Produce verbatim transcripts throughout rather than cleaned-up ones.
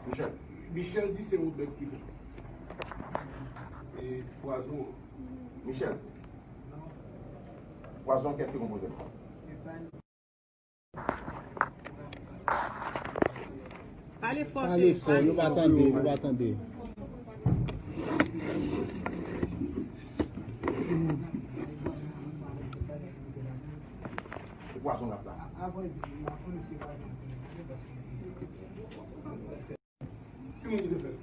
Michel. Michel di se Robert ki fè. E pwazon an. Michel. Pwazon an, kiyès ki konpoze l? Pale fò, Pale fò, nou pa tande, nou pa tande. Se pwazon l ap la. Ki moun ki te fè l?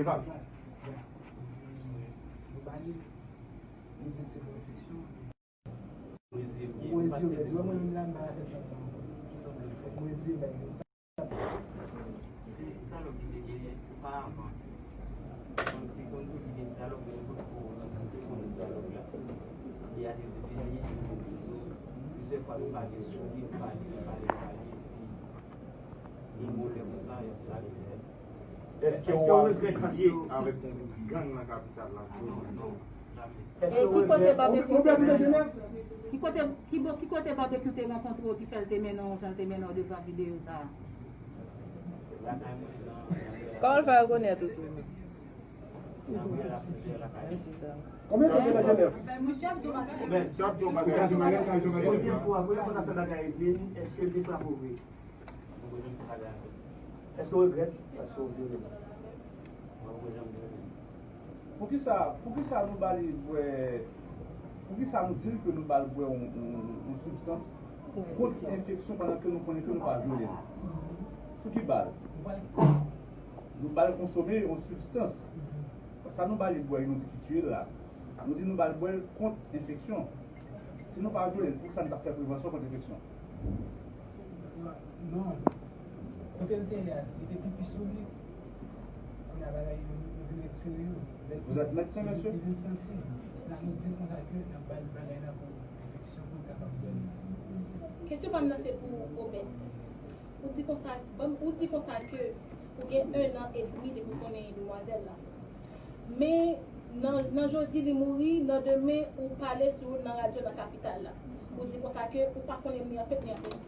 Eval. Se dyalòg ki te genyen oparavan. Konn, se konn toujou gen dyalòg, men nou potko rankontre pou nou dyalòg la. Li a te vini, plizyè fwa nou pale sou li, nou pale, nou pale, nou pale, epi gen yon lè konsa, y ap sa rive. Èske w ap lye avèk yon gwoup gang nan kapital la? Non, non, jamè. E ki kote Babekyou te nan? Ki kote, ki bo-, ki kote Babekyou te rankontre w ki fè l te mennen w jan l te mennen w devan videyo sa a? Kòman l fè rekonèt ou tou? Menm si sa. Konbyen tan w gen nan Jenèv? Premye fwa, premye fwa w ap fè bagay epi, èske l te frape w vre? Èske w regrèt paske w vyole l? Mwen, mwen, janm vyole l. Poukisa, poukisa nou ba li bwè, poukisa nou di l ke nou ba l bwè yon, yon, yon sibstans kont enfeksyon pandan ke nou konnen ke nou pa vyole l? Sou ki baz? Nou ba l konsome yon sibstans. Sa nou ba li bwè, nou di ki tiye l la. Nou di nou ba l bwè l kont enfeksyon. Si nou pa vyole l, poukisa nou t ap fè prevansyon kont enfeksyon? Non. Kote l te ye a, li te pipi sou li. Kounye a bagay yo, yo vin retire yo. Lè Vous êtes médecin, monsieur? Li vin santi. La, nou di l konsa ke n ap ba l bagay la pou enfeksyon, pou l kapab bwè l. Kesyon pa m nan se pou Obed. Ou di konsa, ban m, ou di konsa ke ou gen ennan edmi depi w konnen demwazèl la. Men nan, nan jodi li mouri, nan demen ou pale sou nan radyo nan kapital la. Ou di konsa ke ou pa konnen ni an pep ni an peti.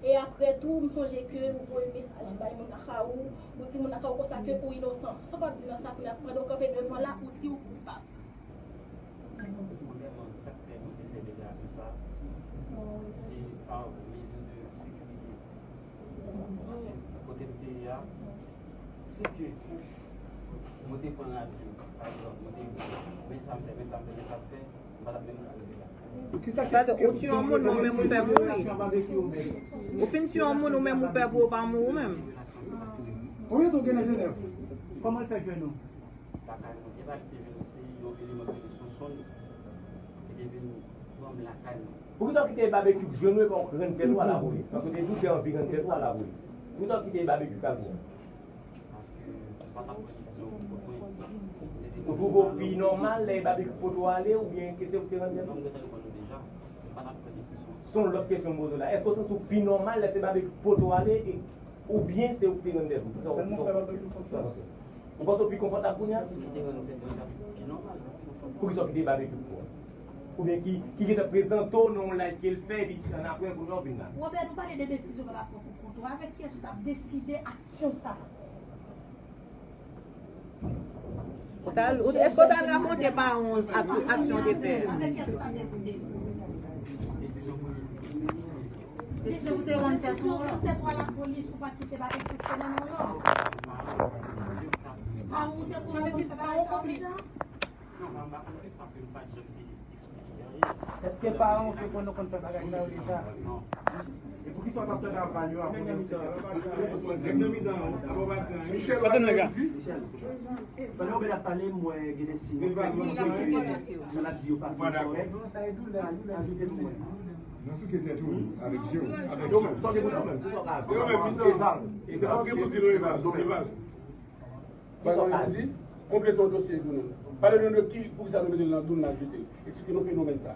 E apre tou, m sonje ke ou voye mesaj bay moun lakay ou, ou di moun lakay ou konsa ke ou inosan. Sa w ap di nan sa kounye a, pandan w kanpe devan la, ou di ou koupab? Premyèman, sa k fè mwen te fè deklarasyon sa, se pa mezi de sekirite. Paske kote m te ye a, si ke mwen te pran radyo, pa egzanp, mwen te di, men sa m fè, men sa m fè, men sa m fè, m pa t ap menm ka rive la. Sa se ou tiye yon moun, ou menm ou pè mouri. Ou fin tiye yon moun, ou menm ou pè pou ou pa mouri ou menm. Konbyen tan w gen nan Jenèv? Kòman l fè jwenn ou? Lakay mwen. E pa li te vin, se yon eleman ki te sou sonn ki te vin pran m lakay mwen. Poukisa w kite Babekyou jwenn ou epi w rann tèt ou a lapolis? Paske w te di w te anvi rann tèt ou a lapolis. Poukisa w kite Babekyou t al pran w? Paske m pa t ap pran desizyon pou kont mwen. Se te Ou twouve w pi nòmal lè Babekyou pote w ale oubyen ke se ou ki te rann tèt ou? Non, m gentan reponn ou deja. M pa t ap pran desizyon. Se yon lòt kesyon m poze w la. Èske w santi w pi nòmal lè se Babekyou ki pote w ale e, oubyen se ou ki te rann tèt ou? Kisa w, kisa w, kisa w panse? Ou panse w pi konfòtab kounye a? Si m te rann tèt mwen, sa pi nòmal. Poukisa w kite Babekyou pou w? Oubyen ki, ki gentan prezante w nan yon live ke l fè, epi annapre kounye a w vin la? Robert, nou pale de desizyon w t ap pran pou kont ou. Avèk kiyès ou t ap deside aksyon sa a? Ou t al, ou, èske w t al rakonte paran w ak-, aksyon w te fè? Avèk kiyès ou t ap deside? Desizyon pou li. Desizyon pou te rann tèt ou an. Tèt ou a lapolis, ou pa t kite bagay pou te nan men w. Paran w te pou rann tèt ou a lapolis. Non, mwen pa konplis paske m pa t janm te eksplike anyen. Èske paran w te konn, konn fè bagay sa yo deja? Non. E poukisa w t ap tande aval yo apre w te... Nèg nan mitan an, apre w pa t gen anyen. Michel, pase m nèg la. Pandan w bèl ap pale, m wè gen de siy. Sa l ap di yo pa fin kòrèk. Ajoute m wè. Nan souke tèt ou, avèk je w, avèk je w. Yo menm, sa w gen pou di yo menm? Yo menm, mitan. Eval. Se pa w gen pou di non, Eval. Eval. Bagay yo di, konplete yon dosye pou nou. Pale nou de ki, poukisa nou mete l nan doum n al jete l. Eksplike nou fenomèn sa.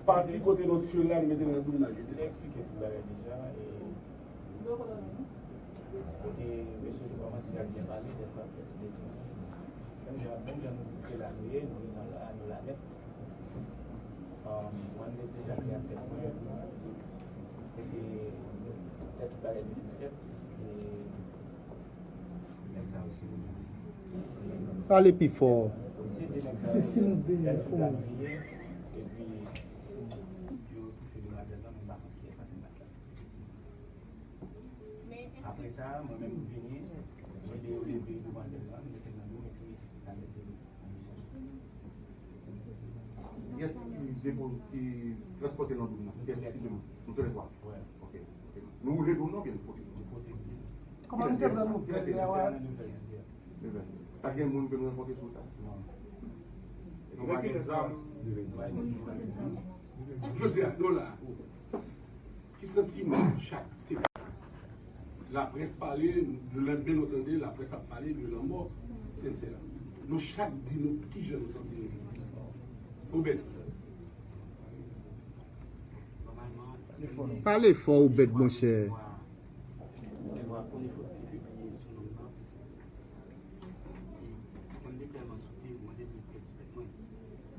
Pati kote nou tiye l la, nou mete l nan doum n al jete l. Li te eksplike tout bagay deja, e kote mesye yo kòmanse ap byen pale, dèfwa fè ti detounen. Menm jan, menm jan nou di se la nou ye, nou ye nan la, nou la nèt. Um, mwen, m te deja te ak tèt mwen, e te, tèt bagay te fèt, e Pale pi fò. Se Sims de Fon. Apre sa, mwen menm m vini, mwen te leve demwazèl lan, m mete l nan do m epi n al mete l nan misyon. Kiyès ki depo ki transpòte nan do m nan? Kiyès ki depo? Nou tou lè twa. Wè. Ok. Ok. Nou woule do m nan oubyen nou pote? Nou pote l. Kòman nou te pran nouvèl la? Even. Pa gen moun ke nou rankontre sou wout la? Non. Nou pa gen zam? Nou pa gen zam. Jodi a, nou la. Ki santiman chak se laprès pale, nou lè men nou tande laprès ap pale de lanmò Sensè. Nou chak di nou kijan nou santi nou. Obed. Pale fò, Obed, monchè. Mwen te tèlman souke, mwen te di respè mwen.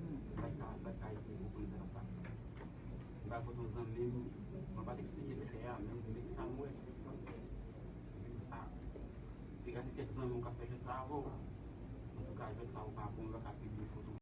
Mwen pa ka, mwen pa ka eseye konprann sa k ap pase. Mwen pa konn yon zanmi m, mwen pa t eksplike l fè a, men men sa m wè sou ekran. Mwen di, ah, te gade kèk zanmi w k ap fè jwèt sa avè w. Antouka, jwèt sa ou pa bon, yo pa ka pibliye foto.